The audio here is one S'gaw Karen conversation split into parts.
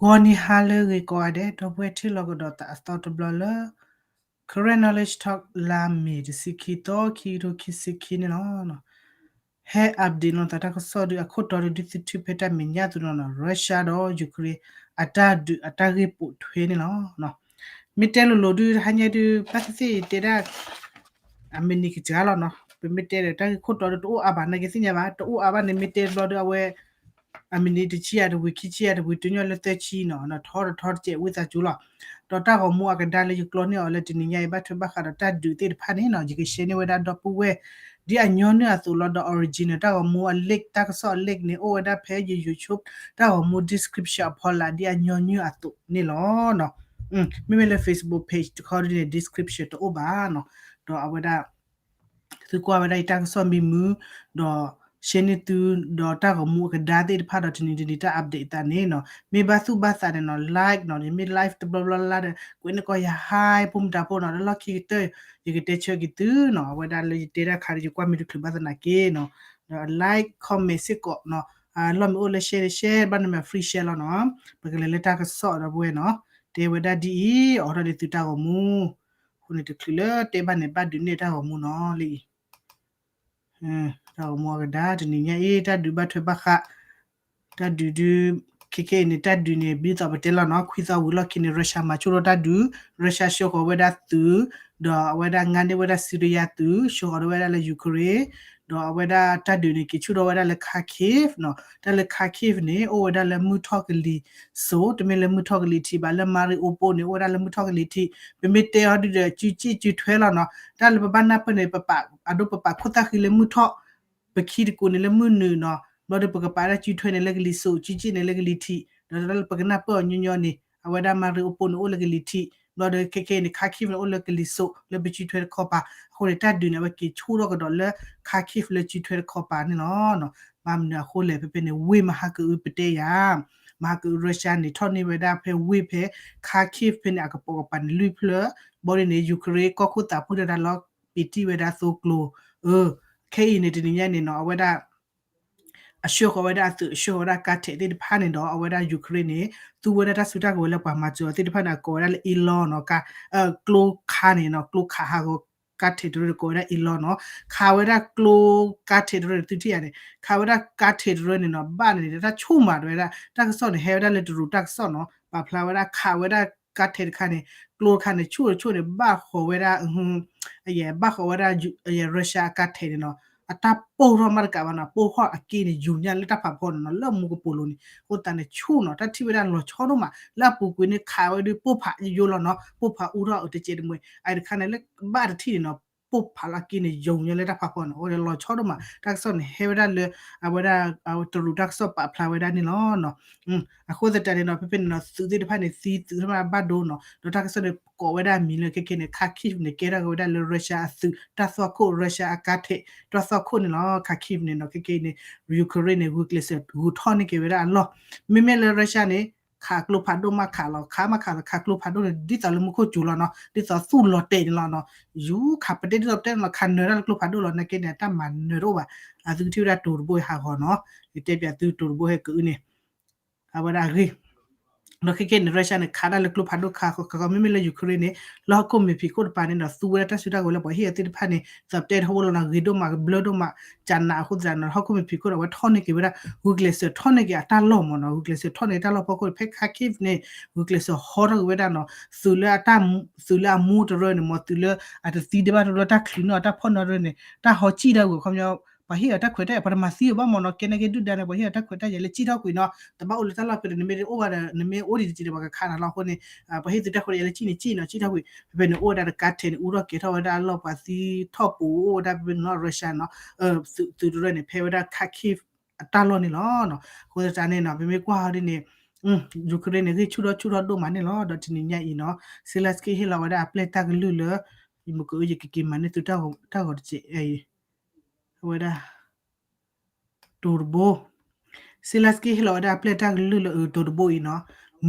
ဂီၤနံၤဟါလၢအဂ့ၤကိးဂၤဒဲး, ဒီပုၢ်ဝဲၢ်ထံၣ်လိာ်ကဒီးသးအသီတဘျီလၢ Karen Knowledge Talk လါမ့ၤတဆံခံသီ ခံကထိခံဆံခံန့ၣ်လီၤ. ဟဲ update လိာ်သးတၢ်ကစီၣ်ဒုး အခိၣ်တီဒုး ဒ်သုထံၣ်ဖဲတၢ်မဲာ်ညါအသိးန့ၣ်လီၤ, Russia ဒီး Ukraine အတၢ်ဒုးအတၢ်ဂ့ၢ်ပိာ်ထွဲန့ၣ်လီၤ. မ့ၢ်တဲလိၤလိၤဒုး တဟါညါဒုး ဘၣ်သ့ၣ်သ့ၣ်ယတဲဒၣ် အမံးနံးကစှၤလီၤနီၤ, ပမ့ၢ်တဲဒီး တၢ်ဂ့ၢ်ခိၣ်တီဒီးတအိၣ်အါဘၣ် နာ်က့သ့ၣ်ညါဘၣ်, တအိၣ်အါဘၣ်န့ၣ် မ့ၢ်တဲတဘျီဒီး အဝဲ အမံးနံးတဆံယၤတဝံၤ ခံဆံယၤတဝံၤ တုၤညီလၢသၢဆံနီၤ, ထီတထီတစဲးဝံသးစူၤလီၤ. ဒီးတၢ်ဂီၤမူအကဒါလၢယကျီန့ၢ်အီၤလၢတနံၤညါအံၤ ဘၣ်ထွဲဘၣ်ဃးဒီးတၢ်ဒုးသ့ၣ်တဖၣ်န့ၣ်နီၤ, ယက share န့ၢ်ဝဲဒၣ်ဒီပုၢ်ဝဲၢ် ဒ်အညီနုၢ်အသိးလီၤ. ဒီး original တၢ်ဂီၤမူအ link တၢ်ကစီၣ်အ link န့ၣ် အိၣ်ဝဲဒၣ်ဖဲယ YouTube တၢ်ဂီၤမူ description အဖီလာ် ဒ်အညီနုၢ်အသိးန့ၣ်လီၤ. မ့မ့ၢ်လၢ Facebook page တခီဒ်န့ၣ် description တအိၣ်ဘၣ်နီၤ, ဒီးအဝဲဒၣ် သုကွၢ်ဝဲဒၣ်ယတၢ်ကစီၣ်မံမုာ်, ဒီး share န့ၢ်သု ဒီးတၢ်ဂီၤမူအကဒါသ့ၣ်တဖၣ်ဒီးတနံၤတနံၤတၢ် update အသးန့ၣ်နီၤ, မ့ၢ်ဘၣ်သူၣ်ဘၣ်သးန့ၣ်နီၤ like နီၤ, ယမ့ၢ် live တဘျီဘျီလၢ်လၢ်ဒီး ကွဲးန့ၢ်ကီးယၤ hi ဖိမုၣ်တၢ်ဖိနီၤ, လၢလီၢ်ခံကတၢၢ် ယကတဲဆၢက့ၤသုနီၤ, အဝဲဒၣ်လၢယတဲတၢ်ခါဒီး ယကွၢ်မ့ၢ်တချုးဘၣ်သနာ်က့နီၤ, ဒီး like comment စ့ၢ်ကီးနီၤ, လီၢ်မ့ၢ်အိၣ်လၢ share န့ၣ် share ဘၣ်န့ၣ်မ့ၢ် free share လီၤနီၤ. ပကလဲၤလၢတၢ်ကစီၣ်ဒီပုၢ်ဝဲၢ်နီၤ, တဲဝဲဒၣ်ဒ်အံၤ အိးထီၣ်ဒ်သုတၢ်ဂီၤမူ အဃိန့ၣ်တချုးလၢတဲဘၣ်န့ၣ် ဘၣ်ဒုးနဲၣ်တၢ်ဂီၤမူနီၤလၢအံၤ, တၢ်ဂီၤမူအကဒါ တနံၤညါအံၤ တၢ်ဒုးဘၣ်ထွဲဘၣ်ဃး တၢ်ဒုးဒုး ခဲခဲအံၤန့ၣ် တၢ်ဒုးန့ၣ် ဒ်သိးပတဲလီၤနီၤ, ခွံသီဝံၤလီၢ်ခံန့ၣ် Russia မၤဆူၣ်ထီၣ်တၢ်ဒုး, Russia ဆှၢဃီၤဝဲဒၣ်သုး, ဒီးအဝဲဒၣ်ငါန့ၢ်ဝဲဒၣ် Syria သုး ဆှၢဃီၤဝဲဒၣ်လၢ Ukraine, ဒီးအဝဲဒၣ်တၢ်ဒုးန့ၣ် က့ၤဆူၣ်ထီၣ်ဝဲဒၣ်လၢ Kharkiv နီၤ, တၢ်လၢ Kharkiv န့ၣ် အိၣ်ဝဲဒၣ်လၢမုၢ်ထီၣ်ကလံၤစိး, တမ့ၢ်လၢမုၢ်ထီၣ်ကလံၤထံးဘၣ်, လၢ Mariupol န့ၣ် အိၣ်ဝဲဒၣ်လၢမုၢ်ထီၣ်ကလံၤထံး, ပမ့ၢ်တဲအီၤဒုးဒီး စုစ့ၣ်စုထွဲလီၤနီၤ, တၢ်လၢပဘၣ်နၢ်ပၢၢ်န့ၣ် ပပာ်အဒိပပာ်ခိၣ်သၣ်ဃံလၢမုၢ်ထီၣ် ပခံတကူန့ၣ်လၢမုၢ်နုာ်နီၤ, ဘျီဒီးပကပာ်ဝဲဒၣ်စုထွဲန့ၣ်လၢကလံၤစိး, စုစ့ၣ်န့ၣ်လၢကလံၤထံး, ဒီးတၢ်လၢပကနၢ်ပၢၢ်အီၤညီညီန့ၣ် အဝဲဒၣ် Mariupol န့ၣ် အိၣ်လၢကလံၤထံး, ဘျီဒီးခဲခဲအံၤန့ၣ် Kharkiv န့ၣ် အိၣ်လၢကလံၤစိး လၢပစုထွဲတခီပၤ, အဃိန့ၣ် တၢ်ဒုးန့ၣ် အဝဲက့ၤဆူၣ်ထီၣ်ကဒီးလၢ Kharkiv လၢစုထွဲတခီပၤန့ၣ်လီၤ. ဘၣ်မနုၤအဃိလဲၣ် ဖဲဖဲန့ၣ် ဝ့ၢ်မဟါကအုပတဲယၤ, မဟါကအု Russia န့ၣ် ထီၣ်န့ၢ်ဝဲဒၣ်ဖဲဝ့ၢ်ဖဲ Kharkiv ဖဲန့ၣ် အကပိာ်ကပၤန့ၣ်လွံၢ်ဖျၢၣ်, ဘျီဒ်န့ၣ် Ukraine ကီၢ်ခိၣ်သးဖှံတၢ်လီၤ ပံးတံၢ်ဝဲဒၣ်သိကျိၤ, အၢ, ခဲအံၤန့ၣ် တနံၤညါန့ၣ်နီၤ အဝဲဒၣ် အဆှၢဃီၤဝဲဒၣ်အသုး အဆှၢဃီၤဝဲဒၣ်ကါထဲးသ့ၣ်တဖၣ်န့ၣ်ဒီး အဝဲဒၣ် Ukraine န့ၣ် သူဝဲဒၣ်တၢ်စုတၢ်ကဝဲၤလၢပှၤမၤစၢၤအီၤသ့ၣ်တဖၣ်န့ၣ် အကိးဝဲဒၣ်လၢ အ့လီနီၤ, ကျိခးန့ၣ်နီၤ, ကျိခးဟးဂီၤကါထဲးတရၢန့ၣ် ကိးဝဲဒၣ် အ့လီနီၤ, ခးဝဲဒၣ်ကျိကါထဲးတရၢန့ၣ် သုထံၣ်ယၤန့ၣ် ခးဝဲဒၣ်ကါထဲးတရၢန့ၣ်နီၤ, ဘၣ်န့ၣ်န့ၣ် တၢ်ဆူၣ်မးတဝဲဒၣ် တၢ်ကစီၣ်န့ၣ် ဟဲဝဲဒၣ်လၢတရူးတၢ်ကစီၣ်နီၤ, ပာ်ဖျါဝဲဒၣ်ခးဝဲဒၣ်ကါထဲးတခါန့ၣ် ကျိတခါန့ၣ် ဆူၣ်တဆူၣ်န့ၣ် ဘၣ်ဃီၤဝဲဒၣ် ဘၣ်ဃီၤဝဲဒၣ် Russia အကါထဲးန့ၣ်နီၤ, အတၢ်ပိၢ်ထီၣ်မးတကးဘၣ်နီၤ, ပိၢ်ထီၣ်အက့န့ၣ် ယူၤညါလၢတၢ်ဖးဖီန့ၣ်နီၤ, လၢမူကပိာ်လိၤန့ၣ် အဃိသတးန့ၣ်ဆူၣ်နီၤ, တၢ်ထံၣ်ဝဲဒၣ်လီၤဆီဒိၣ်မး, လၢအပူၤကွံာ်န့ၣ်ခးဝဲဒၣ်ပိၢ်ဖးယိယိလီၤနီၤ, ပိၢ်ဖးအူထီၣ်အတစဲးတမှဲၤ, အအံၤတခါန့ၣ် လၢဘၣ်တထံၣ်န့ၣ်နီၤ, ပိၢ်ဖးလၢအက့န့ၣ် ယူၤညါလၢတၢ်ဖးဖီန့ၣ် အဃိန့ၣ်လီၤဆီဒိၣ်မး, တၢ်ကစီၣ်န့ၣ် ဟဲဝဲဒၣ်လၢ အဝဲဒၣ် တရူးတၢ်ကစီၣ်ပာ်ဖျါဝဲဒၣ်န့ၣ်လီၤ. အဃိသတးန့ၣ်နီၤ ဖဲဖဲန့ၣ်နီၤ သုးသ့ၣ်တဖၣ်န့ၣ် သံသုးတဖၣ်ဘၣ်ဒိနီၤ, ဒီးတၢ်ကစီၣ်န့ၣ် ကိးဝဲဒၣ်အမံၤလၢခဲခဲန့ၣ် Kharkiv န့ၣ် ကဲထီၣ်က့ၤဝဲဒၣ်လၢ Russia အသုးတၢ်သွၣ်ခိၣ် Russia အကါထဲးတၢ်သွၣ်ခိၣ်န့ၣ်လီၤ. Kharkiv န့ၣ်နီၤ ခဲခဲအံၤန့ၣ် Ukraine န့ၣ် ဂုာ်ကျဲးစၢးဂုာ်ထီၣ်န့ၢ်က့ၤဝဲဒၣ်အလီၢ်, မ့မ့ၢ်လၢ Russia န့ၣ် ခးကျိဖးဒိၣ်မးခးလီၤ, ခးမးခးလီၤ, ခးကျိဖးဒိၣ်န့ၣ် ဒ်သိးလၢမူခိၣ်စူၤလီၤနီၤ, ဒ်သိးသူၣ်လီၤတဲာ်န့ၣ်လီၤနီၤ, ယူၤခးပတဲဒ်သိးပတဲန့ၣ်လီၤ, ခးနၢၤတၢ်လၢကျိဖးဒိၣ်လီၤ, နာ်က့န့ၣ် အတၢ်မၤနၢၤတအိၣ်ဘၣ်, အသုကထံၣ်ဝဲဒၣ်တိၤတဘိဟးဂီၤနီၤ, ယတဲပၠးသုတိၤတဘိဟဲကအုန့ၣ် အဝဲဒၣ်အဂ့ၢ် ဒီးခဲခဲန့ၣ် Russia န့ၣ် ခးဒၣ်လၢကျိဖးဒိၣ်ခးဃီခးဃီ, မ့မ့ၢ်လၢ Ukraine န့ၣ် လၢဟီၣ်ခိၣ်မဲာ်ဖံးခိၣ်တပၤန့ၣ်ဒီး သူဝဲဒၣ်တၢ်စုတၢ်ကဝဲၤလၢပှၤဟ့ၣ်အီၤသ့ၣ်တဖၣ်န့ၣ် သးပတဲတဟိလီၤနီၤ, ဂ့ၤဒိၣ်မး ကဘျၢဒိၣ်မး, ကနးအဃိသတးနီၤ ဟီၣ်ခိၣ်မဲာ်ဖံးခိၣ်ဒီး အဝဲထီၣ်န့ၢ်က့ၤဝဲဒၣ် ဂုာ်ကျဲးစၢးထီၣ်န့ၢ်က့ၤအတၢ်လီၢ်မးနီၤ, ဂုာ်ကျဲးစၢးထီၣ်န့ၢ်တၢ်လီၢ်ဖီခိၣ်န့ၣ် ဖဲ Kharkiv န့ၣ် ဂုာ်ကျဲးစၢးဟီထီၣ်က့ၤဝဲဒၣ်နီၤ, သုးလၢအတၢ် သုးလၢအမူတရၢန့ၣ် မ့ၢ်သုးလၢအတသံဒဲးဘၣ်တရၢ တၢ်ချုးန့ၢ်အီၤတၢ်ဖီၣ်န့ၢ်တရၢန့ၣ် တၢ်ဟီစံၣ်ထီၣ်ကွံာ် ခီပညီ ပှၤဟ့ၣ်အီၤတၢ်ခွဲးတၢ်ယာ် ပှၤတမၤသံအီၤဘၣ်မးနီၤ, ကဲနာ်က့ဒုၣ်ဒါန့ၣ် ပှၤဟ့ၣ်အီၤတၢ်ခွဲးတၢ်ယာ်လၢစံၣ်ထီၣ်ကွံာ်နီၤ, တဘၣ်အိၣ်လၢတၢ်လီၢ်ဖဲဒီး နမ့ၢ်အိၣ်ဘၣ်ဒီး နမ့ၢ်အိၣ်ဒံးတက့ၢ်ဒီး ပှၤကခးနၤလီၤ, အဃိန့ၣ် ပှၤဟ့ၣ်သုတၢ်ခွဲးတၢ်ယာ်လၢစံၣ်န့ၣ် စံၣ်နီၤ, စံၣ်ထီၣ်ကွံာ်, ဖဲဖဲန့ၣ် အိၣ်ဝဲဒၣ်တကါထဲးန့ၣ် အူထီၣ်ကဲၤထီၣ်ဝဲဒၣ်အလီၢ် ပှၤသံထီၣ်ပူၤ အိၣ်ဝဲဒၣ်ဖဲဖဲန့ၣ်နီၤ, Russia နီၤ, သုးတရၢန့ၣ် ဖဲဝဲဒၣ် Kharkiv အတၢ်လီၢ်န့ၣ်လီၤ. အဃိသတးန့ၣ်နီၤ ပမ့ၢ်ကွၢ်ဟီဒ်န့ၣ် Ukraine န့ၣ် ဂ့ၢ်ဆူၣ်ထီၣ်ဆူၣ်ထီၣ်ဒိၣ်မးန့ၣ်လီၤ. ဒီးတနံၤညါအံၤနီၤ Zelenskyy ဟ့ၣ်လီၤဝဲဒၣ်အပျဲၢ်တၢ်ကလုၢ်လၢ ယမ့ၢ်က ယကက့ၤမၤန့ၢ်သုတၢ်ဂီၤတစဲးအံၤ အဝဲဒၣ် တိၤတဘိ Zelenskyy ဟ့ၣ်လီၤဝဲဒၣ်အပျဲၢ်တၢ်ကလုၢ်လၢအတိၤတဘိအံၤနီၤ,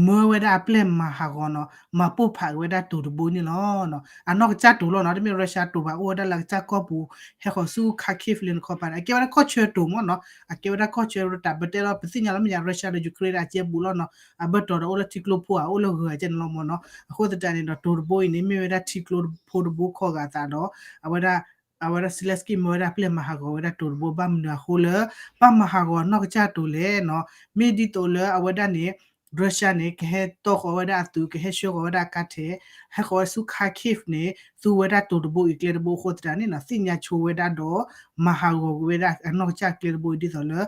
မၢဝဲဒၣ်အပျဲၢ်မၤဟးဂီၤနီၤ မၤပိၢ်ဖးက့ၤဝဲဒၣ်တိၤတဘိန့ၣ်လီၤ. အနီၢ်ကစၢ်တိၤလီၤနီၤ တမ့ၢ် Russia တိၤဘၣ် အိၣ်ဝဲဒၣ်လၢကစၢ်ကီၢ်ပူၤ ဟဲဃီၤဆူ Kharkiv လၢနခီပၤန့ၣ် အကဲဝဲဒၣ်ကီၢ်ဆၢတိၤမ့ၢ်နီၤ အကဲဝဲဒၣ်ကီၢ်ဆၢတၢ်ပတဲလီၤ ပသ့ၣ်ညါလီၤမ့ၢ်ယါ Russia ဒီး Ukraine အကဲဘူးလီၤနီၤ အဘၢၣ်တီၤဒီးအိၣ်လၢထံကျိဖိဧါ အိၣ်လၢဂၢၤအကဲန့ၣ်လီၤမ့ၢ်နီၤ အဃိသတးန့ၣ်ဒီး တိၤတဘိအံၤန့ၣ်မ့ၢ်ဝဲဒၣ်ထံကျိဖိတဘိခီဂာ်အသးဒီး အဝဲဒၣ် အဝဲဒၣ် Zelenskyy မၢဝဲဒၣ်ပျဲၢ်မၤဟးဂီၤဝဲဒၣ်တိၤတဘိ ဘၣ်မနုၤအဃိလၢ ဘၣ်မၤဟးဂီၤနီၢ်ကစၢ်တိၤလဲၣ်နီၤ မ့ၢ်ဒ်သိးလၢအဝဲဒၣ်န့ၣ် Russia န့ၣ် ကဟဲတီၢ်ဃီၤဝဲဒၣ်အသုး ကဟဲဆှၢဃီၤဝဲဒၣ်အကါထဲ ဟဲဃီၤဝဲဆူ Kharkiv န့ၣ် သူဝဲဒၣ်တိၤတဘိအံၤကျဲတဘိအဃိသတးန့ၣ်နီၤ သ့ၣ်ညါဆိဝဲဒၣ်ဒီး မၤဟးဂီၤကွံာ်ဝဲဒၣ်အနီၢ်ကစၢ်ကျဲတဘိအံၤ ဒ်သိးလၢ လၢ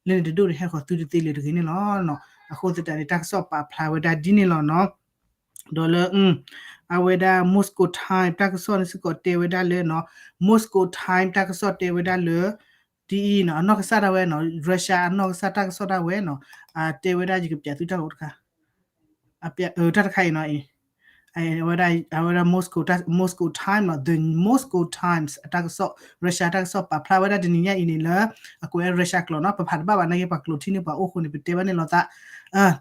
န့ၣ်တဒိၣ်န့ၣ် ဟဲဃီၤသုတသ့လၢၤတဂ့ၤန့ၣ်လီၤ. အဃိသတးန့ၣ် တၢ်ကစီၣ်ပာ်ဖျါဝဲဒၣ်ဒ်န့ၣ်လီၤနီၤ ဒီးလၢ အဝဲဒၣ် Moscow Time တၢ်ကစီၣ်န့ၣ်စ့ၢ်ကီးတဲဝဲဒၣ်လၢနီၤ Moscow Time တၢ်ကစီၣ်တဲဝဲဒၣ်လၢ ဒ်အံၤနီၤ အနီၢ်ကစၢ်ဒၣ်ဝဲနီၤ Russia အနီၢ်ကစၢ်တၢ်ကစီၣ်ဒၣ်ဝဲနီၤ တဲဝဲဒၣ် ယကပျးသုတၢ်ဂီၤတခါ တၢ်တခါအံၤနီၤ အဝဲဒၣ် Moscow Moscow Time နီၤ The Moscow Times အတၢ်ကစီၣ် Russia တၢ်ကစီၣ်ပာ်ဖျါဝဲဒၣ်တနံၤညါအံၤန့ၣ်လၢ အကွဲး Russia ကျိာ်နီၤ ပဖးတဘၣ်ဘၣ်နာ်က့ ပှၤကျိာ်ထံန့ၣ်ပှၤအိၣ်ဃိန့ၣ် ပတဲဘၣ်န့ၣ်လီၤသး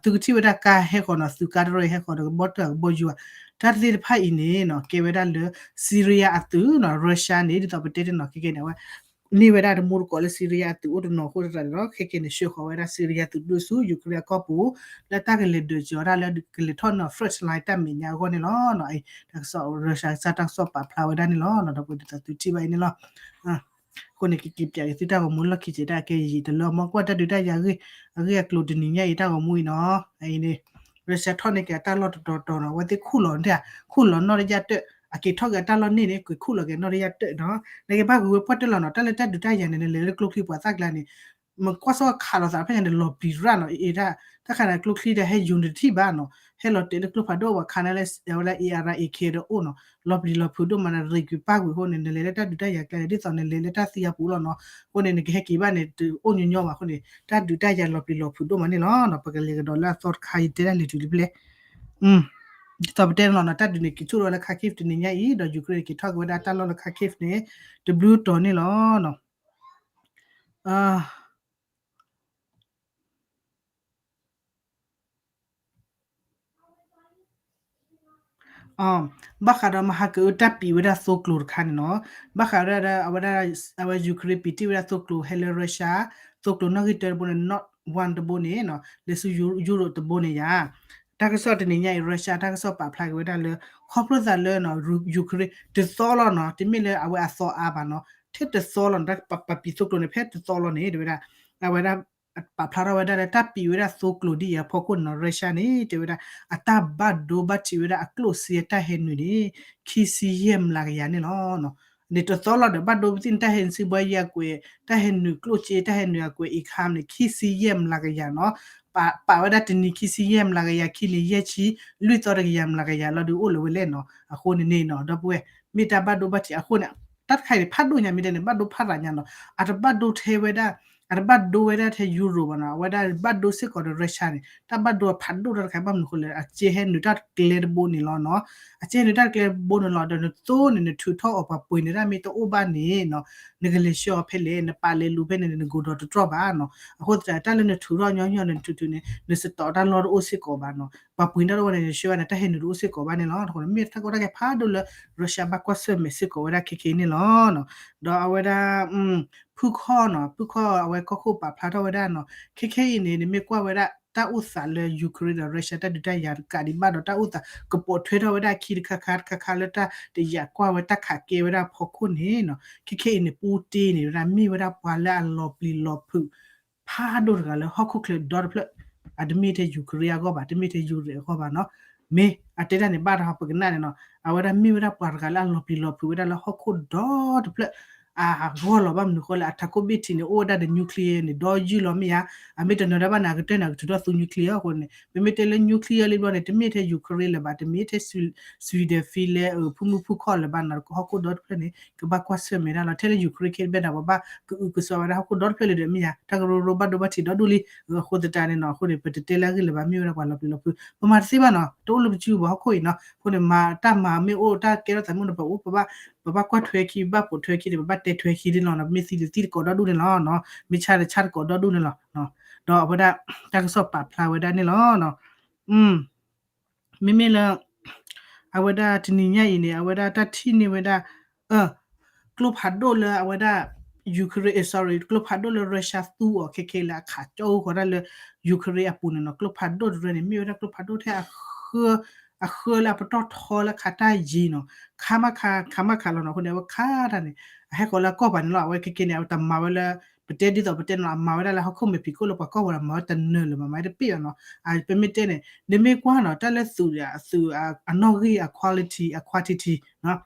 သုကထံၣ်ဝဲဒၣ်ကါဟဲဃီၤနီၤ သုးကါတရၢဟဲဃီၤဒီးကဘီတၢၢ်ကဘီယူၤဧါ တၢ်သ့ၣ်တဖၣ်အံၤန့ၣ်နီၤ ကဲဝဲဒၣ်လၢ Syria အသုးနီၤ Russia န့ၣ် ဒ်သိးပတဲတနီၤခဲကဲန့ၣ် အဝဲ န့ၢ်ဝဲဒၣ်တမူတကိးလၢ Syria အသုးအိၣ်တနီၤအဃိသတးန့ၣ်လီၤ ခဲကဲန့ၣ် ဆှၢဃီၤဝဲဒၣ် Syria သုးဒိၣ်ဆူ Ukraine အကီၢ်ပူၤ လၢတၢ်ကလဲၤဒုးစၢၤဝဲဒၣ်လၢကလဲၤထီၣ်န့ၢ် front line တၢ်မဲာ်ညါအဂီၢ်န့ၣ်လီၤ. တၢ်ကစီၣ် Russia ကစၢ်တၢ်ကစီၣ်ပာ်ဖျါဝဲဒၣ်န့ၣ်လီၤ ဒီးပဒ်သိးသုထံၣ်ဘၣ်အံၤန့ၣ်လီၤ အဃိန့ၣ် ကက့ၤပျးက့ၤသုတၢ်ဂီၤမူလီၢ်ခံက့ၤတၢ်ကဲယံာ်တလၢအမီၢ်ကွၢ်တၢ်ဒုးတၢ်ယၤ အဂ့ၢ်အကျိၤတနံၤညါအံၤတၢ်ဂီၤမူအံၤနီၤ အအံၤန့ၣ် Russia ထီၣ်န့ၢ်က့ၤအတၢ်လီၢ်တတီၤတီၤနီၤ အဝဲသ့ၣ်ခူၣ်လီၤန့ၣ် ခူၣ်လီၤနီၣ်တယၢ်တၢၣ် အက့ၤထီၣ်က့ၤအတၢ်လီၢ်န့ၣ်န့ၣ် က့ၤခူၣ်လီၤက့ၤနီၣ်တယၢ်တၢၣ်နီၤ နက့ၤဘၣ်ဂုာ်ဝဲပှၢ်တၢၢ်လီၤနီၤ တၢ်လၢတၢ်ဒုးတၢ်ယၤန့ၣ် နလဲၤလၢကျိချံပှၤသၣ်ကျါန့ၣ် မကွၢ်စ့ၢ်ကီးခးလီၤသးဖဲန့ၣ် နလီၤပျံၤရၣ်နီၤ အ့ၣ်ဒၣ် တၢ်ခါန့ၣ် ကျိချံဒီးဟဲယူၤန့ၣ်တထံၣ်ဘၣ်နီၤ ဟဲလီၤတဲာ်လၢကျိဖးဒိၣ်ပှၤခါန့ၣ်လၢ အဝဲဒၣ် A R A K ဒီးအိၣ်နီၤ လီၤပျံၤလီၤဖုးဒိၣ်မးန့ၣ် ရံးကွံာ်ပၢ်ကွံာ်အဃိန့ၣ် နလဲၤလၢတၢ်ဒုးတၢ်ယၤကျါန့ၣ် ဒ်သိးနလဲၤလၢတၢ်သံအပူၤလီၤနီၤ အဃိန့ၣ် နကဟဲက့ၤဘၣ်န့ၣ် တအိၣ်ညီညီဘၣ်အဃိန့ၣ် တၢ်ဒုးတၢ်ယၤလီၤပျံၤလီၤဖုးဒိၣ်မးန့ၣ်လီၤနီၤ ပကလဲၤကဒီးလၢအသီတခါ ယတဲဒၣ်လဲၤတုၤလံဖဲလဲၣ် ဒ်သိးပတဲန့ၣ်လီၤနီၤ တၢ်ဒုးန့ၣ် က့ၤဆူၣ်ထီၣ်ဝဲလၢ Kharkiv တနံၤညါအံၤ ဒီး Ukraine က့ၤထီၣ်က့ၤဝဲဒၣ်တၢ်လီၢ်လၢ Kharkiv န့ၣ် တဘျုးတီၤန့ၣ်လီၤနီၤ ဘၣ်ဃးဒီးမဟါကအုတၢ်ပံာ်ဝဲဒၣ်သိကျိၤတခါန့ၣ်နီၤ ဘၣ်ဃးဝဲဒၣ် အဝဲဒၣ် အဝဲ Ukraine ပံာ်တ့ၢ်ဝဲဒၣ်သိကျိၤဟဲလၢ Russia သိကျိၤနီၣ်ဂံၢ်တၢတဘိန့ၣ် North One တဘိန့ၣ်နီၤ လဲၤဆူ Europe တဘိန့ၣ်ယါ တၢ်ကစီၣ်တနံၤညါအံၤ Russia တၢ်ကစီၣ်ပာ်ဖျါက့ၤဝဲဒၣ်လၢ ခီဖျိသးလၢ Ukraine တသီလီၤနီၤ တမ့ၢ်လၢအဝဲအသီအါဘၣ်နီၤ ထဲတသီလီၤနီၤ တၢ်ပပံာ်သိကျိၤန့ၣ် ဖဲတသီလီၤန့ၣ် တဲဝဲဒၣ် အဝဲဒၣ် ပာ်ဖျါထီၣ်ဝဲဒၣ်လၢတၢ်ပံာ်ဝဲဒၣ်သိကျိၤဒ်အံၤအဖီခိၣ်န့ၣ်နီၤ Russia န့ၣ် တဲဝဲဒၣ် အတၢ်ဘၣ်ဒိဘၣ်ထံးဝဲဒၣ်အကျိၣ်စ့အတၢ်ဟဲနုာ်န့ၣ် ခံဆံယဲၢ်မျးကယၤန့ၣ်လီၤ. န့ၣ်တသီလီၤဒီး ဘၣ်ဒိပသ့ၣ်န့ၣ် တၢ်ဟဲနုာ်စံးဘှီယဲၢ်အကွဲး တၢ်ဟဲနုာ်ကျိၣ်စ့ တၢ်ဟဲနုာ်အကွဲး income န့ၣ် ခံဆံယဲၢ်မျးကယၤနီၤ ပာ်ဝဲဒၣ်တနံၤခံဆံယဲၢ်မျးကယၤ ခံနံၤယဲၢ်ဆံ လွံၢ်သီတကယၤမျးကယၤလီၤဒုးအိၣ်လၢၤဝဲလဲၣ်နီၤ အဃိန့ၣ်န့ၣ်နီၤ ဒီပုၢ်ဝဲၢ် မ့ၢ်တၢ်ဘၣ်ဒိဘၣ်ထံးအဃိန့ၣ် တၢ်တခါအံၤန့ၣ် ဖးဒိၣ်ညါမ့ၢ်တဲန့ၣ် ဘၣ်ဒိဖးရၤညါနီၤ အတဘၣ်ဒိထဲဝဲဒၣ် အတဘၣ်ဒိဝဲဒၣ်ထဲ Europe ဘၣ်နီၤ အဝဲဒၣ်ဘၣ်ဒိစ့ၢ်ကီးဒီး Russia န့ၣ် တၢ်ဘၣ်ဒိဖးဒိၣ်တၢ်တခါ ဘၣ်မနုၤအဃိလဲၣ် အစ့ဟဲနုာ်တၢ်ကျဲတဘိန့ၣ်လီၤနီၤ အစ့ဟဲနုာ်တၢ်ကျဲတဘိန့ၣ်လီၤ ဒီးနသိန့ၣ် နထုးထီၣ်အီၤပှၤပှ့ၤန့ၢ်တၢ်မ့ၢ်တအိၣ်ဘၣ်န့ၣ်နီၤ နကလဲၤဆှၢအီၤဖဲလဲၣ် နပာ်လဲၤလူၤဖဲန့ၣ် နကိးဒီးတတြီၢ်ဘၣ်နီၤ အဃိသတး တၢ်လၢနထုးထီၣ်ညီညီန့ၣ် နထုးထုးန့ၣ် နစတီးတၢ်လီၢ်တအိၣ်စ့ၢ်ကီးဘၣ်နီၤ ပှၤပှ့ၤန့ၢ်တၢ်တအိၣ်န့ၣ် နဆှၢဘၣ်န့ၣ် တၢ်ဟဲနုာ်တအိၣ်စ့ၢ်ကီးဘၣ်န့ၣ်လီၤ အဃိန့ၣ် မ့ၢ်တၢ်ကီတၢ်ခဲဖးဒိၣ်လၢ Russia ဘၣ်ကွၢ်ဆၢၣ်မဲာ်စ့ၢ်ကီးဝဲဒၣ်ခဲခဲအံၤန့ၣ်လီၤ ဒီးအဝဲဒၣ် ဖုခီၣ်နီၤ ဖုခီၣ်အဝဲကီၢ်ခိၣ်ပာ်ဖျါထီၣ်ဝဲဒၣ်နီၤ ခဲခဲအံၤန့ၣ် နမ့ၢ်ကွၢ်ဝဲဒၣ် တၢ်အိၣ်သးလၢ Ukraine ဒီး Russia တၢ်ဒုးတၢ်ယၤတကးဒံးဘၣ်ဒီး တၢ်အိၣ်သးကပိာ်ထွဲထီၣ်ဝဲဒၣ်အခံတခါခါတခါခါလၢတၢ်တယာ်ကွၢ်ဝဲတၢ်ခးကဲဝဲဒၣ်အဖီခိၣ်န့ၣ်နီၤ ခဲခဲအံၤန့ၣ် Putin န့ၣ်ဝဲဒၣ် မ့ၢ်ဝဲဒၣ်ပှၤလၢအလီၤပျံၤလီၤဖုး ဖးဒိၣ်တဂၤလၢဟီၣ်ခိၣ်ချၢဒီတဖျၢၣ် အတမ့ၢ်ထဲ Ukraine အဂီၢ်ဘၣ် တမ့ၢ်ထဲ Europe အဂီၢ်ဘၣ်နီၤ မ့ၢ်အတဲတၢ်န့ၣ် ဘၣ်တဟီပကနၣ်န့ၣ်နီၤ အဝဲဒၣ်မ့ၢ်ဝဲဒၣ်ပှၤတဂၤလၢအလီၤပျံၤလီၤဖုးဝဲဒၣ်လၢဟီၣ်ခိၣ်ဒီတဖျၢၣ် အဂီၢ်လီၤ ဘၣ်မနုၤအဃိလဲၣ် အထးခိၣ်ဘ့ၣ်ထံးန့ၣ် အိၣ်ဝဲဒၣ်ဒီး nuclear န့ၣ် ဒီယုၢ်လီၤမ့ၢ်ဧါ အမ့ၢ်တနၢၤတၢ်ဘၣ်န့ၣ် အကတၢၢ်န့ၣ် အကထုးထီၣ်သူ nuclear အဃိန့ၣ် ပမ့ၢ်တဲလၢ nuclear လံဘျီန့ၣ် တမ့ၢ်ထဲ Ukraine လၢၤဘၣ် တမ့ၢ်ထဲ Sweden ဖဲလဲၣ် ဖုမုၢ်ဖုခီၣ်လၢၤဘၣ်နီၤ ဟီၣ်ခိၣ်ဒီတဖျၢၣ်န့ၣ် ကဘၣ်ကွၢ်ဆၢၣ်မဲာ်ဒၣ်လီၤ ထဲလၢ Ukraine ခဲဘၣ်န့ၣ် ပဘၣ်ကအုကစွါဝဲဒၣ်ဟီၣ်ခိၣ်ဒီတဖျၢၣ်လၢၤဒီးမ့ၢ်ဧါ တၢ်ကရၢကရိဘၣ်ဒိဘၣ်ထံးဒီဒူၣ်လံ အဃိသတးန့ၣ်နီၤ အဃိန့ၣ် ပတတဲလၢအဂ့ၢ်လၢၤဘၣ် မ့ၢ်ဝဲဒၣ်ပှၤလီၤပျံၤလီၤဖုး ပမၤတသ့ဘၣ်နီၤ တအိၣ်လၢပစုပူၤဘၣ်ဟီၣ်ခိၣ်အံၤနီၤ အဃိန့ၣ် မၤတၢ်မၤမ့ၢ်အိၣ် တၢ်ကဲထီၣ်သးမ့ၢ်အိၣ်ဒီးပဝဲ ပဘၣ်ကွၢ်ထွဲခံ ဘၣ်ပိာ်ထွဲခံန့ၣ် ပဘၣ်တဲထွဲခံန့ၣ်လီၤနီၤ မ့ၢ်သံန့ၣ်သံတကိးဒီဒူၣ်န့ၣ်လီၤ မ့ၢ်ဆါန့ၣ်ဆါတကိးဒီဒူၣ်န့ၣ်လီၤ ဒီးအဝဲဒၣ် တၢ်ကစီၣ်ပာ်ဖျါဝဲဒၣ်န့ၣ်လီၤ မ့မ့ၢ်လၢ အဝဲဒၣ်တနံၤညါအံၤန့ၣ် အဝဲဒၣ်တၢ်ထံၣ်န့ၢ်ဝဲဒၣ် ကျိဖးဒိၣ်လၢအဝဲဒၣ် Ukraine, sorry, ကျိဖးဒိၣ်လၢ Russia သူအီၤခဲခဲလၢအခးကၠီဃီဒၣ်လၢ Ukraine အပူၤန့ၣ်နီၤ, ကျိဖးဒိၣ်တရၢန့ၣ် မ့ၢ်ဝဲဒၣ်ကျိဖးဒိၣ်ထဲ အဃၢလၢအပတီၢ်ထီလၢခးတၢ်ယံၤနီၤ, ခါမခါ ခါမခါလီၤနီၤ, အဃိန့ၣ် အဝဲခးတၢ်န့ၣ် အဟဲဃီၤလၢအကီၢ်ပၤန့ၣ်လီၤ, အဝဲခဲခဲန့ၣ် အဝဲတမၤဝဲလၢ ပတဲဒ်သိးပတဲနီၤ အမၤဝဲဒၣ်လၢဟီၣ်ခိၣ်မဲာ်ဖံးခိၣ်လၢပှၤကီၢ်ပူၤဒီး မၤဝဲတနၢၤလၢၤဘၣ် မၤဝဲတပ့ၢ်ဘၣ်နီၤ, ပမ့ၢ်တဲန့ၣ် နမ့ၢ်ကွၢ်နီၤ တၢ်လၢသုး သုးအနီၣ်ဂံၢ်အ quality အ quantity နီၤ,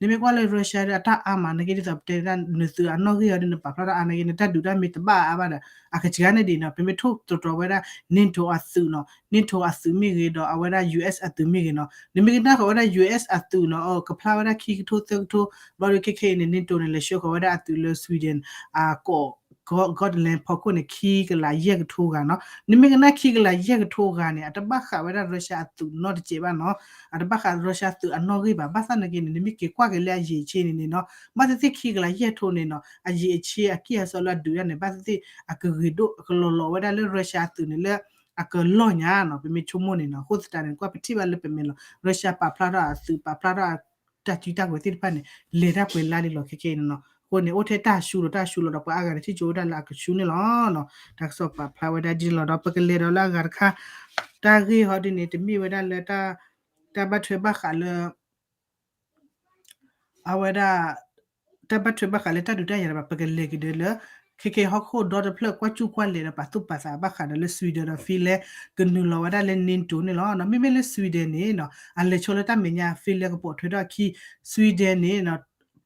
နမ့ၢ်ကွၢ်လၢ Russia ဒီးအတၢ်အါမး နာ်က့ဒ်သိးပတဲဒၣ် နသုးအနီၣ်ဂံၢ်အီၤဒီး နပာ်ဖျါထီၣ်အါနာ်က့ နတၢ်ဒုးတၢ်မ့ၢ်တဘၣ်အါဘၣ်ဒီး အကစှၤန့ၣ်ဒ်နီၤ, ပမ့ၢ်ထိၣ်သတြီၤဝဲဒၣ် NATO အသုးနီၤ, NATO အသုးမ့ၢ်ဂ့ၤဒီး အဝဲဒၣ် US အသုးမ့ၢ်ဂ့ၤနီၤ, နမ့ၢ်ကနၣ်ဃီၤဝဲဒၣ် US အသုးနီၤ ကဖျါဝဲဒၣ်ခံကထိသၢကထိ, ဘျီဒီးခဲခဲအံၤန့ၣ် NATO န့ၣ် လဲၤဆှၢဃီၤဝဲဒၣ်အသုးလၢ Sweden အကီၢ် Gotland ဖီခိၣ်န့ၣ် ခံကလးယဲၢ်ကထိဂၤနီၤ, နမ့ၢ်ကနၣ်ခံကလးယဲၢ်ကထိဂၤန့ၣ် အတဘၣ်ဃးဝဲဒၣ် Russia အသုးနီတစဲးဘၣ်နီၤ, အတဘၣ်ဃး Russia သုးအနီၣ်ဂံၢ်ဘၣ်, ဘၣ်ဆၣ်နာ်က့န့ၣ် နမ့ၢ်က့ၤကွၢ်က့ၤလၢအယံာ်အဆ့န့ၣ်န့ၣ်နီၤ, ဘၣ်သ့ၣ်သ့ၣ်ခံကလးယဲၢ်ကထိန့ၣ်နီၤ အယံာ်အဆ့အကံၢ်အစီလၢအဒုးဒၣ်န့ၣ် ဘၣ်သ့ၣ်သ့ၣ် အကဂ့ၤဒိၣ်ကလီၤလီၤဝဲဒၣ်လၢ Russia အသုးန့ၣ်လၢ အကလီၢ်ညါနီၤ, ပမ့ၢ်ဆိကမိၣ်န့ၣ်နီၤ, အဃိသတးန့ၣ် ကွၢ်ပထံၣ်ဘၣ်လၢပမဲာ်လီၤ Russia ပာ်ဖျါထီၣ်အသုး ပာ်ဖျါထီၣ်အတၢ်စုတၢ်ကဝဲၤသ့ၣ်တဖၣ်န့ၣ် လဲၤတၢ်ပှဲၤလါလံလီၤခဲခဲအံၤန့ၣ်နီၤ, အဃိန့ၣ် အိၣ်ထဲတၢ်ဆူလီၤ တၢ်ဆူလီၤဒီးပှၤအါဂၤန့ၣ် ထံၣ်ကၠိဝဲဒၣ်လၢအကဆူန့ၣ်လီၤနီၤ, တၢ်ကစီၣ်ပာ်ဖျါဝဲဒၣ်ဒ်န့ၣ်လီၤဒီး ပကလဲၤဒီးလၢအဂၤတခါ တၢ်ဂ့ၢ်ဟီဒ်န့ၣ် တမ့ၢ်ဝဲဒၣ်လၢ တၢ်ဘၣ်ထွဲဘၣ်ဃးလၢ အဝဲဒၣ် တၢ်ဘၣ်ထွဲဘၣ်ဃးလၢတၢ်ဒုးတၢ်ယၤတဘၣ် ပကလဲၤက့ၤဒီးလၢ ခဲခဲဟီၣ်ခိၣ်ဒီတဖျၢၣ် ကွၢ်ကူၣ်ကွၢ်လဲၤဒီးပာ်သူၣ်ပာ်သးဘၣ်ဃးဒီးလၢ Sweden ဒီး Finland ကနုာ်လီၤဝဲဒၣ်လၢ NATO န့ၣ်လီၤ. မ့မ့ၢ်လၢ Sweden န့ၣ်နီၤ အလဲၤဆိလၢတၢ်မဲာ်ညါ Finland ကပိာ်ထွဲထီၣ်အခံ Sweden န့ၣ်နီၤ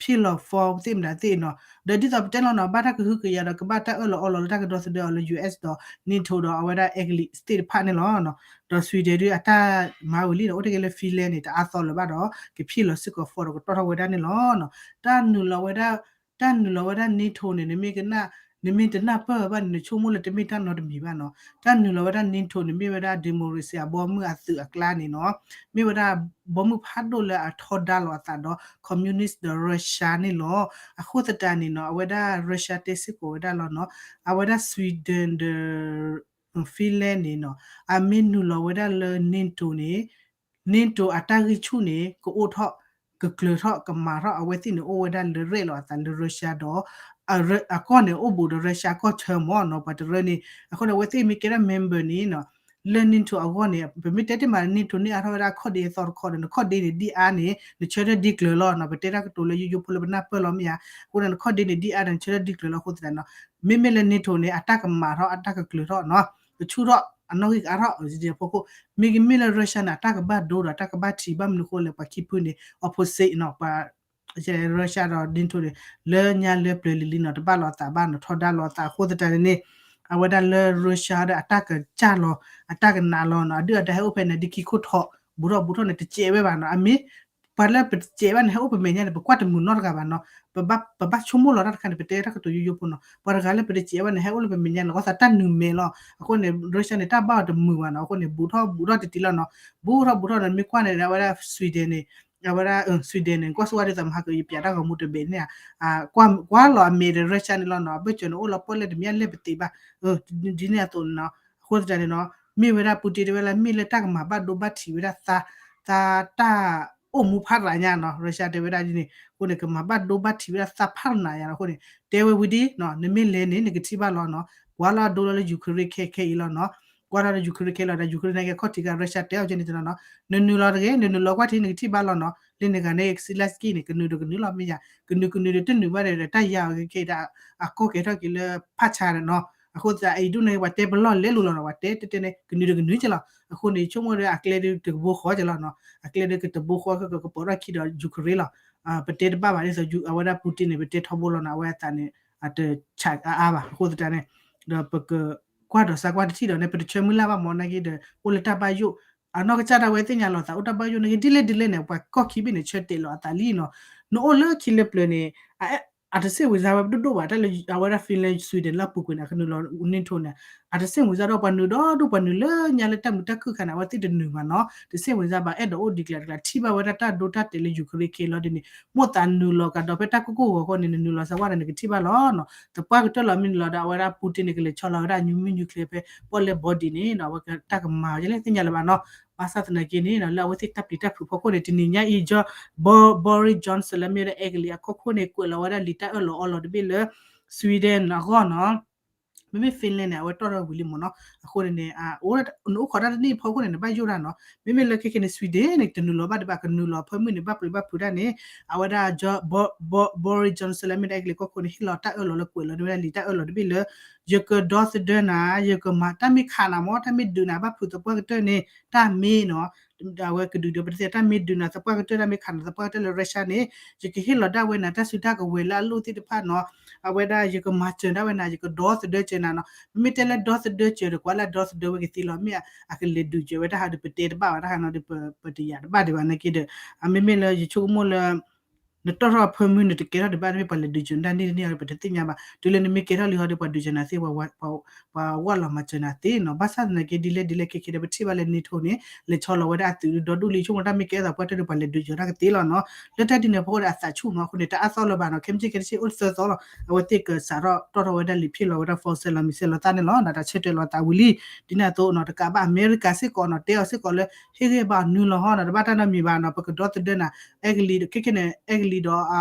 ဖံးလီၤ form သ့ၣ်မတၤသ့ၣ်နီၤ ဒီးဒ်သိးပတဲလီၤနီၤ ဘၣ်တၢ်ကဟုကယာ်ဒီးကဘၣ်တၢ်အၢၣ်လီၤအီလီၤလၢတၢ်ကဒီသဒၢအီၤလၢ US ဒီး NATO ဒီးအဝဲဒၣ် allies သ့ၣ်တဖၣ်န့ၣ်လီၤ. ဒီး Sweden ဒ်အတၢ်မၤဝံၤလံဒီး အိၣ်တ့ၢ်က့ၤလၢ Finland န့ၣ် တအါသီလၢၤဘၣ်ဒီး ကဖံးလီၤစ့ၢ်ကီး form ဒီးကတီၢ်ထီၣ်ဝဲဒၣ်န့ၣ်လီၤ. တၢ်နုာ်လီၤဝဲဒၣ် တၢ်နုာ်လီၤဝဲဒၣ် NATO န့ၣ် နမ့ၢ်ကနၣ် နမ့ၢ်တနၢ်ပၢၢ်ဘၣ်န့ၣ် နဆိကမိၣ်လၢတမ့ၢ်တၢ်နီတမံၤဘၣ်နီၤ. တၢ်နုာ်လီၤဝဲဒၣ် NATO န့ၣ် မ့ၢ်ဝဲဒၣ် democracy အဘီမုၢ်အသုးအကျါန့ၣ်နီၤ မ့ၢ်ဝဲဒၣ်ဘီမုၢ်ဖးဒိၣ်လၢအထီဒါလီၤအသးဒီး communist ဒီး Russia န့ၣ်လီၤ. အဃိသတးန့ၣ်နီၤ အဝဲဒၣ် Russia တဲစ့ၢ်ကီးဝဲဒၣ်လီၤနီၤ အဝဲဒၣ် Sweden ဒီး Finland န့ၣ်နီၤ အမ့ၢ်နုာ်လီၤဝဲဒၣ်လၢ NATO န့ၣ် NATO အတၢ်ဂံၢ်ဆူၣ်န့ၣ် ကအိၣ်ထီၣ် ကကျၢၤထီၣ် ကမၤထီၣ် အဝဲသ့ၣ်န့ၣ် အိၣ်ဝဲဒၣ်လၢရဲၣ်လီၤအသးလၢ Russia ဒီး အကီၢ်န့ၣ် အိၣ်ဘူးဒီး Russia ကီၢ်ဆၢမ့ၢ်နီၤ ပှၤတရၢန့ၣ် အဃိန့ၣ် အဝဲသ့ၣ်မ့ၢ်ကဲဒၣ် member န့ၣ်နီၤ လၢ NATO အဂီၢ်န့ၣ် ပမ့ၢ်တဲတ့ၢ်မး NATO န့ၢ်အါထီၣ်ဝဲဒၣ်ခီၣ်ဒ့အသီတခီဒီး နခီၣ်ဒ့န့ၣ် ဒ်အါန့ၣ် နဆၢထၢၣ်ဒ်ကျၢၤလီၤနီၤ ပတဲတၢ်ကတိၤလၢယိယိဖိလၢပနၢ်ပၢၢ်လီၤမ့ၢ်ဧါ အဃိန့ၣ် နခီၣ်ဒ့န့ၣ် ဒ်အါဒီး နဆၢထၢၣ်ဒ်ကျၢၤလီၤ အဃိသတးနီၤ မ့မ့ၢ်လၢ NATO န့ၣ် အတၢ်ကမၤထီၣ် အတၢ်ကကျၢၤထီၣ်နီၤ ကဆူၣ်ထီၣ် အနီၣ်ဂံၢ်ကအါထီၣ်ဒ်အံၤအဖီခိၣ် မ့ၢ်ကမ့ၢ်လၢ Russia န့ၣ် အတၢ်ကဘၣ်ဒိဒီး အတၢ်ကဘၣ်ထံး ဘၣ်မနုၤအဃိလဲၣ် ပှၤခံဖုန့ၣ် opposite နီၤ ပှၤ Russia ဒီး NATO န့ၣ် လၢညါလၢပျၢၤလံၤလံနီၤ တဘၣ်လိာ်သးဘၣ်နီၤ ထီဒါလိာ်သးအဃိသတးန့ၣ်န့ၣ် အဝဲဒၣ်လၢ Russia ဒီးအတၢ်ကစၢ်လီၤ အတၢ်ကနးလီၤနီၤ အဒုၣ်အဒါဟဲအိၣ်ဖဲန့ၣ် ဒ်ခံခိၣ်ထီၣ် ဘူးထီၣ်ဘူးထီၣ်န့ၣ် တစဲးဝဲဘၣ်နီၤ အမ့ၢ် ပှၤလၢပတစဲးဘၣ်န့ၣ် ဟဲအိၣ်ပမဲာ်ညါန့ၣ် ပကွၢ်တမုာ်နီတဂၤဘၣ်နီၤ ပဘၣ်ဆိကမိၣ်လီၤတၢ်တခါန့ၣ် ပတဲတၢ်ကတိၤယိယိဖိနီၤ ပှၤတဂၤလၢပတစဲးဘၣ်န့ၣ် ဟဲအိၣ်လၢပမဲာ်ညါန့ၣ် လီၤဂီၢ်သးတၢ်နုာ်မဲာ်လီၤ အဃိန့ၣ် Russia န့ၣ် တၢ်ဘၣ်အီၤတမုာ်ဘၣ်နီၤ အဃိန့ၣ် ဘူးထီၣ်ဘူးထီၣ်တတံၤလီၤနီၤ ဘူးထီၣ်ဘူးထီၣ်န့ၣ် မ့ၢ်ကွၢ်န့ၣ် အဝဲဒၣ် Sweden န့ၣ် အဝဲဒၣ် Sweden န့ၣ် ကွၢ်ဆိဝဲဒ်သိးမဟါကယပၠးတၢ်ဂီၤမူတဘ့ၣ်န့ၣ် ကွၢ်လီၤအမဲာ်ဒီး Russia န့ၣ်လီၤနီၤ အဘၢၣ်စၢၤန့ၣ် အိၣ်လီၤပီၣ်လဲၣ်တမံၤအလဲၣ်ပသ့ဘၣ် ဒ်န့ၣ်အသိးနီၤ အဃိသတးန့ၣ်နီၤ မ့ၢ်ဝဲဒၣ် Putin တဲဝဲလၢ မ့ၢ်လၢတၢ်ကမၤဘၣ်ဒိဘၣ်ထံးဝဲဒၣ်သး သးတၢ်အိၣ်မူဖးရၤညါနီၤ Russia တဲဝဲဒၣ်ဒ်န့ၣ် အဃိန့ၣ် ကမၤဘၣ်ဒိဘၣ်ထံးဝဲဒၣ်သးဖးရၤညါနီၤ အဃိန့ၣ် တဲဝဲဝံၤဒ်နီၤ နမ့ၢ်လဲၤန့ၣ် နကထံၣ်ဘၣ်လီၤနီၤ ကွၢ်လီၤဒိလီၤလၢ Ukraine ခဲခဲအံၤလီၤနီၤ ကွၢ်လီၤလၢ Ukraine ခဲလီၤဒီး Ukraine န့ၣ်က့ၤခီၣ်ထံးက့ၤ Russia တဲအီၤကဲန့ၣ်တနီၤနီၤ နနုာ်လီၤတဂ့ၤ နနုာ်လီၤကွၢ်ထံး နကထံၣ်ဘၣ်လီၤနီၤ လၢန့ၣ်ဂၤန့ၣ် Zelensky န့ၣ် ကနုာ်ဒီးကနုာ်လီၤမ့ၢ်ယါ ကနုာ်ကနုာ်ဒီးတနုာ်ဘၣ်ဒီး တၢ်ယါအီၤကဲခဲအံၤဒီး အကီၢ်ကဲထီၣ်က့ၤလၢဖးဆါဒီးနီၤ အဃိသတးအံၤဒ်န့ၣ် ပှၤတဲပလီၢ်လဲလိာ်လီၤနီၤ ပှၤတဲတဲတဲန့ၣ် ကနုာ်ဒီးကနုာ်က့လီၤ အဃိန့ၣ် ဆိကမိၣ်ဒီးအကျဲဒ်တကဘိဃီက့လီၤနီၤ အကျဲဒ်ကတဘိဃီကကပီၤထီၣ်ခံဒီး Ukraine လီၤ ပတဲတဘၣ်ဘၣ်ဒ်သိး အဝဲဒၣ် Putin န့ၣ် ပတဲထီဘိလီၤနီၤ အဝဲအသးန့ၣ် အတဆးအါအါဘၣ် အဃိသတးန့ၣ် ဒီးပကကွၢ်ဒီးစးကွၢ်တထံၣ်ဒီးန့ၣ် ပတဆၢမုၢ်လၢ်ဘၣ်မ့ၢ်နာ်က့ဒီး အိၣ်လၢတၢ်ဘၣ်ယိၣ် အနီၢ်ကစၢ်ဒၣ်ဝဲသ့ၣ်ညါလီၤသး အိၣ်တၢ်ဘၣ်ယိၣ်နာ်က့ ဒ်လဲၣ်ဒ်လဲၣ်န့ၣ် ပှၤကီၢ်ခံဘ့ၣ်န့ၣ် ဆၢတဲာ်လီၤအသးလံနီၤ နအိၣ်လၢခံလၢပျၢၤန့ၣ် အ အတစ့ၣ်ဝံၤစါဝဲဒိၣ်ဒိၣ်ဘၣ် တၢ်လၢအဝဲဒၣ် Finland Sweden လၢအပူၤကွံာ်န့ၣ် အကနုာ်လီၤ NATO န့ၣ် အတစ့ၣ်ဝံၤစါဒီးပှၤနုာ်ဒီဒိၣ် ပှၤနုာ်လၢညါလၢတၢ်မုာ်တၢ်ခုၣ်ခါန့ၣ် အဝဲသ့ၣ်တနုာ်ဘၣ်နီၤ တစ့ၣ်ဝံၤစါဘၣ် အဲၣ်ဒိးအိၣ်ဒံးကျါတကျါ ထံၣ်ဘၣ်ဝဲဒၣ်တၢ်ဒိတၢ်တဲာ်လၢ Ukraine က့ၤလီၤဒ်န့ၣ် မိၣ်သးနုာ်လီၤကဒီးဖဲတၢ်ကိၢ်ကိၢ်ဂီၤဂီၤန့ၣ် နနုာ်လီၤစါဝဲဒီးနကထံၣ်ဘၣ်လီၤနီၤ သပှၢ်ကတၢၢ်လီၤမ့ၢ်နုာ်လီၤဒီး အဝဲဒၣ် Putin န့ၣ် ကလဲၤဆီလီၤဝဲဒၣ်အညူမ့ၢ် nuclear ဖဲပီၣ်လဲၣ် body န့ၣ်နီၤ အဝဲတၢ်ကမၤဝဲလဲၣ်သ့ၣ်ညါလၢၤဘၣ်နီၤ ဘၣ်ဆၣ်သနာ်က့န့ၣ်နီၤ လၢအဝဲသ့ၣ်တၢ်ပျံၤတၢ်ဖုးဖီခိၣ်န့ၣ် တနံၤညါအံၤ Boris Johnson လၢမ့ၢ်ဝဲဒၣ်အဲကလံးအကီၢ်ခိၣ်န့ၣ် ကွဲးလီၤဝဲဒၣ်လံာ်တၢ်အၢၣ်လီၤအီလီၤတဘ့ၣ်လၢ Sweden အဂီၢ်နီၤ မ့မ့ၢ် Finland န့ၣ် အဝဲတီၢ်ထီၣ်ဝံၤလံမ့ၢ်နီၤ အဃိန့ၣ်န့ၣ် နအိၣ်ခိးတၢ်တနံၣ်ဖီခိၣ်န့ၣ် နဘၣ်ယိၣ်တၢ်နီၤ မ့မ့ၢ်လၢခဲခဲန့ၣ် Sweden န့ၣ် တနုာ်လီၤဘၣ်ဒံးဘၣ် ကနုာ်လီၤဖၢမုၢ်န့ၣ် ဘၣ်ပျံၤဘၣ်ဖုးတၢ်န့ၣ် အဝဲဒၣ် Boris Johnson လၢမ့ၢ်ဒၣ်အဲကလံးကီၢ်ခိၣ်န့ၣ် ဟ့ၣ်လီၤတၢ်အၢၣ်လီၤလၢကွဲးလီၤန့ၢ်ဝဲဒၣ်လံာ်တၢ်အၢၣ်လီၤတဘ့ၣ်လၢ ယကဒီသဒၢနၤ ယကမၤတၢ်မ့ၢ်ခးနၤမ့ၢ် တၢ်မ့ၢ်ဒုးနၤဘၣ်ဖုးသပှၢ်ကတၢၢ်န့ၣ် တၢ်မ့ၢ်နီၤ အဝဲကဒုးဒီးပတသ့ တၢ်မ့ၢ်ဒုးနၤသပှၢ်ကတၢၢ် တၢ်မ့ၢ်ခးနၤသပှၢ်ကတၢၢ်လၢ Russia န့ၣ် ယကဟ့ၣ်လီၤဒၣ်ဝဲနၤတၢ်စုတၢ်ကဝဲၤလၢအလိၣ်သ့ၣ်တဖၣ်နီၤ အဝဲဒၣ်ယကမၤစၢၤဒၣ်ဝဲနၤ ယကဒီသဒၢစၢၤနၤနီၤ မ့မ့ၢ်တဲလၢဒီသဒၢစၢၤဒီး ကွၢ်လၢဒီသဒၢဝဲကသ့လီၤ မ့ၢ်အကလဲၤဒုးစၢၤဝဲတၢ်ဟးဒီး ပတဲတဘၣ်ဘၣ်တၢ်ဟးနီၤဒီး ပတယာ်တဘၣ်ဒံးဘၣ်နာ်က့ဒီး အမ့မ့ၢ်လၢယဆိကမိၣ်လၢ နတီၢ်ထီၣ်အဖၢမုၢ် နတကဲထီၣ်ဒံးဘၣ် မ့ၢ်ပှၤလဲၤဒုးစၢၤနတၢ်န့ၣ်တန့ၢ်အီၤဒီး ပတသ့ၣ်ညါဘၣ် တုၤလၢနမ့ၢ်ကဲထီၣ်လံဟီဒီး ပှၤဒုးစၢၤနၤသ့ ပှၤဝၣ်လီၤမၤစၢၤနၤသ့နီၤ ဘၣ်ဆၣ်သနာ်က့ ဒ်လဲၣ်ဒ်လဲၣ်ခဲခဲဒီး ပထံၣ်ဘၣ်လၢ NATO န့ၣ် လဲၤဆီလီၤဝဲဒၣ်အသုးဒီဒူၣ်လံ ဆိကမိၣ်တၢ်မ့ၢ်ကဲထီၣ်သးပှၢ်တၢၢ်ဒီး ပှၤလဲၤဒုးစၢၤတၢ်ကသ့လီၤနီၤ လၢတၢ်ဒ်န့ၣ်အဖီခိၣ်ဒီး အသးဆူၣ်နီၤ အဃိန့ၣ် တၢ်အါသီလၢၤဘၣ်နီၤ ခဲမုၢ်ဆ့ၣ်ခဲတဆ့ၣ်အိၣ်သၢသီလီၤ အဝဲသ့ၣ်ကစးထီၣ်တီၢ်ထီၣ်ဝဲဒၣ်လံာ်ဖ့ၣ်လီၤဝဲဒၣ် fossil လီၤ missile လီၤသးန့ၣ်လီၤ ဒီးတၢ်ဆၢတဲာ်လီၤသးဝံၤလံ ဒ်န့ၣ်အသိးနီၤ တကးဘၣ်အမဲရကၤစ့ၢ်ကီးနီၤ တဲအီၤစ့ၢ်ကီးလၢ ဟ့ၣ်ဂံၢ်ဘါအီၤနုာ်လီၤဟီနီၤ တဘၣ်တၢ်နီတမံၤဘၣ်နီၤ ပကဒီသဒၢနၤ အဲကလံးဒီး ခဲခဲန့ၣ် အဲကလံးဒီး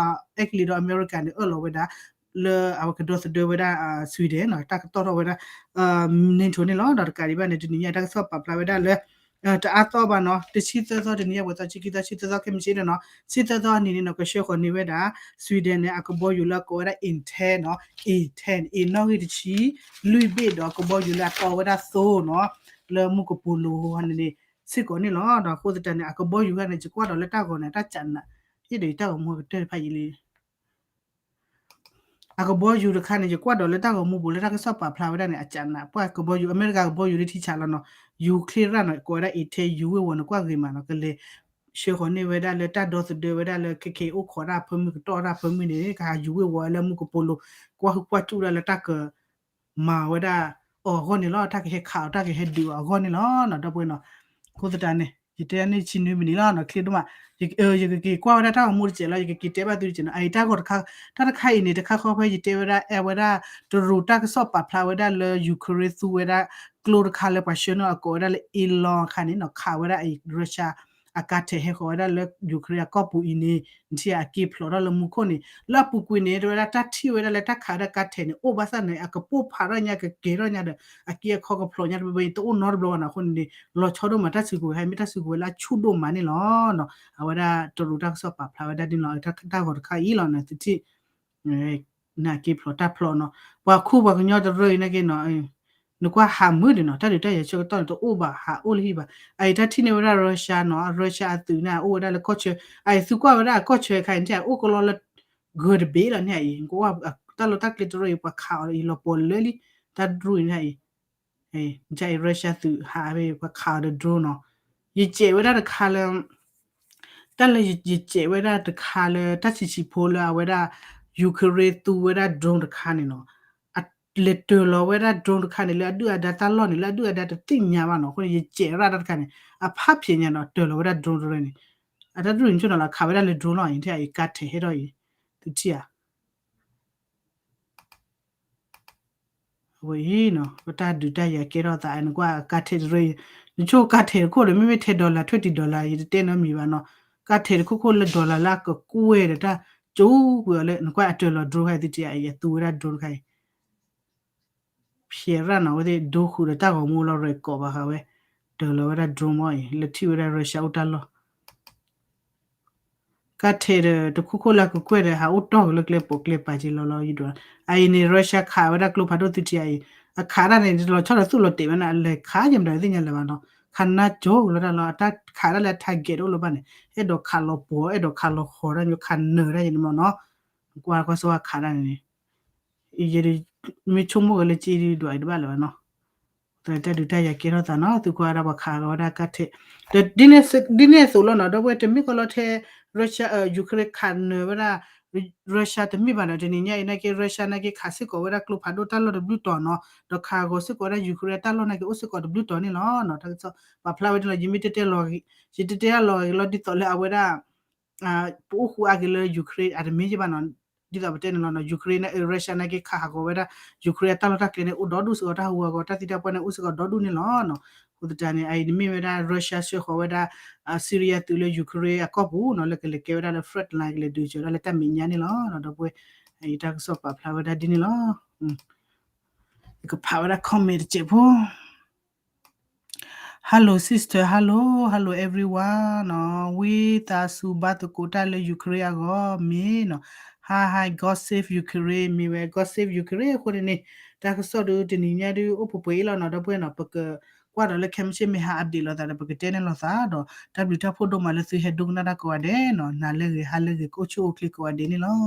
အဲကလံးဒီးအမဲရကၤန့ၣ် အၢၣ်လီၤဝဲဒၣ် လၢအဝဲကဒီသဒၢဝဲဒၣ် Sweden နီၤ တၢ်ကတီၢ်ထီၣ်ဝဲဒၣ် NATO န့ၣ်လီၤ ဒီးတကးဒံးဘၣ်န့ၣ် တနံၤညါတၢ်ကစီၣ်ပာ်ဖျါဝဲဒၣ်လၢ တအါသီဘၣ်နီၤ တဆံသၢသီ တနံၤညါပှဲၤသီဆံခံသီ ဆံသၢသီခဲမုၢ်ဆ့ၣ်န့ၣ်နီၤ ဆံသၢသီအနံၤန့ၣ်နီၤ ကဆှၢဃီၤန့ၢ်ဝဲဒၣ် Sweden န့ၣ် အကဘီယူၤလၢအကိးဝဲဒၣ် A ten နီၤ A ten အ့ၣ်နီၣ်ဂံၢ်တဆံ လွံၢ်ဘ့ၣ်ဒီးကဘီယူၤလၢအတီဝဲဒၣ်သိနီၤ လၢမူကပိာ်လိၤန့ၣ် စ့ၢ်ကီးန့ၣ်လီၤ ဒီးအဃိသတးန့ၣ် အကဘီယူၤခါန့ၣ် ယကွၢ်ဒီးလၢတၢ်ဂီၤန့ၣ် တၢ်ကနး ယ့ၣ်ဒီးယတၢ်ဂီၤမူကတၢၢ်တဖၣ်ယံၤလံ အကဘီယူၤတခါန့ၣ် ယကွၢ်ဒီးလၢတၢ်ဂီၤမူပူၤလၢတၢ်ကစီၣ်ပာ်ဖျါဝဲဒၣ်န့ၣ် အကနး ပှၤကဘီယူၤ အမဲရကၤကဘီယူၤလၢထံဆးလီၤနီၤ ယူၤချ့ရၣ်နီၤ ကိးဝဲဒၣ် A ten ယူၤဝ့ၢ်ဝီၤန့ၣ် ကွၢ်ဂ့ၤမးနီၤ ကလဲၤဆှၢဃီၤန့ၢ်ဝဲဒၣ်လၢတၢ်ဒီသဒၢဝဲဒၣ်လၢ ခဲခဲအံၤအိၣ်ခိးတၢ်ဖၢမုၢ် ကတီၢ်တၢ်ဖၢမုၢ်န့ၣ် ကဟးယူၤဝ့ၢ်ဝီၤလၢမူကပိာ်လိၤ ကွၢ်ဟုၣ်ကွၢ်စူၣ်ဒၣ်လၢတၢ်က မၤဝဲဒၣ်အီၤအဂီၢ်န့ၣ်လီၤ တၢ်ကဟဲခးအီၤ တၢ်ကဟဲဒုးအီၤအဂီၢ်န့ၣ်လီၤနီၤ ဒီပုၢ်ဝဲၢ်နီၤ အဃိသတးန့ၣ် ယတဲန့ၢ်ဆံနွံမံးနံးလီၤနီၤ ချ့ဒိၣ်မး ယကက့ၤကွၢ်ဝဲဒၣ်တၢ်ဂီၤမူတစဲးလီၤ ယကက့ၤတဲဘၣ်သုတစဲးနီၤ အအံၤတၢ်ဂီၤတခါ တၢ်တခါအံၤန့ၣ် တခါဃီဖဲယတဲဝဲဒၣ် အဲဝဲဒၣ် တရူးတၢ်ကစီၣ်ပာ်ဖျါဝဲဒၣ်လၢ Ukraine သူဝဲဒၣ် ကျိတခါလၢပှၤဆှၢန့ၢ်အကိးဝဲဒၣ်လၢ Elon အခါန့ၣ်နီၤ ခးဝဲဒၣ်အံၤ Russia အကါထဲးဟဲဃီၤဝဲဒၣ်လၢ Ukraine အကီၢ်ပူၤအံၤန့ၣ် နထံၣ်အက့ၢ်ဖျိးထီၣ်လၢမူခိၣ်န့ၣ် လၢအပူၤကွံာ်န့ၣ် တဲဝဲဒၣ်တၢ်ထံၣ်ဝဲဒၣ်လၢတၢ်ခးဝဲဒၣ်ကါထဲးန့ၣ် အိၣ်ဘၣ်ဆၣ်န့ၣ် အကပိၢ်ဖးထီၣ်ညါ ကကဲၤထီၣ်ညါဒီး အက့ၢ်အခီကဖျိးညါတဘျီဘျီအံၤ တအိၣ်နီတဘျီဘၣ်နီၤ အဃိန့ၣ်န့ၣ် လီၤဆီဒိၣ်မး တၢ်စုကဝဲၤဟဲ မ့ၢ်တၢ်စုကဝဲၤလၢအဆူၣ်ဒိၣ်မးန့ၣ်လီၤနီၤ အဝဲဒၣ်တရူးတၢ်ကစီၣ်ပာ်ဖျါဝဲဒၣ်န့ၣ်လီၤ တၢ်ဂီၤတခါအံၤလီၤ နသုထံၣ် နာ်က့ဖျိးတၢ်ဖျိးနီၤ ပှၤခူပှၤကညီတရၢအံၤနာ်က့နီၤ နကွၢ်ဟးမုာ်ဒံးနီၤ တၢ်ဒုးတၢ်ယၤဆၢကတီၢ်န့ၣ် တအိၣ်ဘၣ် ဟးအိၣ်လၢဟံၣ်ဘၣ် အအံၤတၢ်ထံၣ်န့ၢ်ဝဲဒၣ် Russia နီၤ Russia အသုးန့ၣ် အိၣ်ဝဲဒၣ်လၢကီၢ်ဆၢ အအံၤသုကွၢ်ဝဲဒၣ်ကီၢ်ဆၢခါအံၤ နထံၣ် အိၣ်ကလီလၢ ဂၢၢ်တဘ့ၣ်လီၤန့ၣ်အံၤ ကွၢ်တၢ်လီၢ်တၢ်ကျဲတရၢအံၤ ပှၤခးအီၤအံၤလီၤပှီၢ်လၢလံ တၢ်ဒြိၣ်အံၤန့ၣ်အံၤ ကၢ်အံၤ Russia သုးဟးဝဲ ပှၤခးအီၤဒီး drone နီၤ ယစဲးဝဲဒၣ်တခါလၢ တၢ်လၢယစဲးဝဲဒၣ်တခါလၢ တၢ်ဆံးဆံးဖိလၢအဝဲဒၣ် Ukraine သူဝဲဒၣ် drone တခါန့ၣ်နီၤ လဲၤတၢၤလီၤဝဲဒၣ် drone တခါန့ၣ် လၢအဒုၣ်အဒါတၢ်လီၢ်န့ၣ် လၢအဒုၣ်အဒါတသ့ၣ်ညါဘၣ်နီၤ အဃိန့ၣ် ယစဲးရၣ်တၢ်တခါန့ၣ် အဖးဖျဲးညါနီၤ တၢၤလီၤဝဲဒၣ် drone တရၢန့ၣ် အတၢ်ဒြိၣ်န့ၣ်ဆိနီၤလီၤ ခးဝဲဒၣ်လၢ drone လီၤ ယထံၣ်အံၤ ကါထဲးဟဲထီၣ်အံၤ သုထံၣ်ဧါ အဝဲအံၤနီၤ ပတၢ်ဒုးတၢ်ယၤကဲထီၣ်သး နကွၢ်ကါထဲးတရၢအံၤ နဆိကမိၣ်ကါထဲးတခိၣ်ဒီး မ့မ့ၢ်ထဲ dollar ထွဲတံၢ် dollar ယတတဲနီတမံၤဘၣ်နီၤ ကါထဲးတခိၣ်ခိၣ်လၢ dollar လၢအကကွဲၢ်ဒီးတၢ်ကၠိကွံာ်အီၤလၢ နကွၢ်အတၢၤလီၤ drone ခါအံၤ သုထံၣ်ဧါ အံၤအသူဝဲဒၣ် drone တခါအံၤ ဖျဲးရၣ်နီၤ အဝဲသ့ၣ်ဒိဃုာ်ဒီးတၢ်ဂီၤမူလီၤ ရဲၣ်ကီးဘၣ်ဃးဝဲ တၢၤလီၤဝဲဒၣ် drone မီၢ်အံၤ လၢထံၣ်ဝဲဒၣ် Russia အိၣ်တၢ်လီၢ် ကါထဲးဒီး တခိၣ်ခိၣ်လၢအကကွဲၢ်ဒီး ဟးအိၣ်တီၢ်က့ၤလၢကျဲပိာ်ကျဲပာ်က့ၤလီၤလီၤ ယဒွး အအံၤန့ၣ် Russia ခးဝဲဒၣ်ကျိဖးဒိၣ်သုထံၣ်အံၤ အခးဒၣ်န့ၣ် တလီၤဆီဒီးသူၣ်လီၤတဲာ်ဝဲန့ၣ် အလဲၤခးယဲၢ်မတၤသ့ၣ်ညါလၢၤဘၣ်နီၤ ခးနါကၠိလီၤတၢ်လီၤ အတၢ်ခးဒၣ်လၢအ target တအိၣ်လၢၤဘၣ်န့ၣ် အဲၣ်ဒိးခးလီၤပှီၤ အဲၣ်ဒိးခးလီၤဃီၤတၢ်ညိ ခးနၢၤတၢ်ယဲၢ်န့ၣ်မီၢ်နီၤ ကွၢ်ကွၢ်စ့ၢ်ဝဲခးဒၣ်န့ၣ် ယမ့ၢ်ဆိကမိၣ်က့ၤလၢက့ဒုးဒွးအံၤတဘၣ်လၢၤဘၣ်နီၤ တၢ်ဒုးတၢ်ယၤကဲထီၣ်သးနီၤ သုကွၢ်ဝဲဒၣ်ပှၤခးကီဝဲဒၣ်ကါထဲး ဒီးဒ်န့ၣ်အသိးလီၤနီၤ ဒီပုၢ်ဝဲၢ် တမ့ၢ်ကီလီၤထဲ Russia Ukraine ခးနၢၤဝဲဒၣ် Russia တမ့ၢ်ဘၣ်ဒီး တနံၤညါအံၤနာ်က့ Russia နာ်က့ ခးစ့ၢ်ကီးဝဲဒၣ်ကျိဖးဒိၣ်တၢ်လီၢ်တဘျုးတီၤနီၤ, ဒီးခးဂီၤစ့ၢ်ကီးဝဲဒၣ် Ukraine အတၢ်လီၢ်နာ်က့ အိၣ်စ့ၢ်ကီးတဘျုးတီၤန့ၣ်လီၤနီၤ. တၢ်ကစီၣ်ပာ်ဖျါဝဲဒၣ်လီၤ. ယမ့ၢ်တဲတဲလီၤ, ယတဲတဲလီၤဂ့ၤလီၤ ဒ်သိးလၢအဝဲဒၣ် ပအိၣ်ဃူအါက့ၤလၢ Ukraine အတမ့ၢ်ယဘၣ်နီၤ. ဒ်သိးပတဲန့ၣ်လီၤနီၤ, Ukraine န့ၣ် Russia နာ်က့ ခးဟးဂီၤဝဲဒၣ် Ukraine အတၢ်လီၢ်တၢ်ကျဲန့ၣ် အိၣ်ဒီဒူၣ်စ့ၢ်ကီး, တၢ်ဟးဂီၤတၢ်သံတၢ်ပှၢ်န့ၣ် အိၣ်စ့ၢ်ကီးဒီဒူၣ်န့ၣ်လီၤနီၤ. အဃိသတးန့ၣ် အအံၤန့ၣ်မ့ၢ်ဝဲဒၣ် Russia ဆှၢဃီၤဝဲဒၣ် Syria သုးလၢ Ukraine အကီၢ်ပူၤနီၤ, လၢကလဲၤကဲဝဲဒၣ်လၢ front line ကလဲၤဒုးစၢၤဒၣ်လၢတၢ်မဲာ်ညါန့ၣ်လီၤ. ဒီပုၢ်ဝဲၢ် အံၤတၢ်ကစီၣ်ပာ်ဖျါဝဲဒၣ်ဒ်န့ၣ်လီၤ. ယကဖးဝဲဒၣ် comment တစဲးဖိ Hello sister, hello, hello everyone နီၤ, ဝံသးစူၤဘါသကိးတၢ်လၢ Ukraine အဂီၢ်မ့ၢ်နီၤ. Hi, hi, God save Ukraine မ့ၢ်ဝဲ God save Ukraine အဃိန့ၣ်န့ၣ် တၢ်ကစီၣ်ဒုးတနံၤညါဒုးအိၣ်ပှဲၤပှဲၤအံၤလီၤနီၤ. ဒီပုၢ်ဝဲၢ်နီၤ ပကကွၢ်ဒီးလၢခဲမုၢ်ဆ့ၣ်မ့ၢ်ဟါ update လိာ်သးဒီး ပကတဲန့ၢ်လိာ်သးဒီး တၢ်ဘျုးတၢ်ဖှိၣ်ဒိၣ်မးလၢသုဟဲဒိကနၣ်တၢ်ကိးဂၤဒဲးနီၤ, နၤလၢအဂ့ၤ ဟါလၢအဂ့ၤ ကအိၣ်ဆူၣ်အိၣ်ချ့ကိးဂၤဒဲးန့ၣ်လီၤ.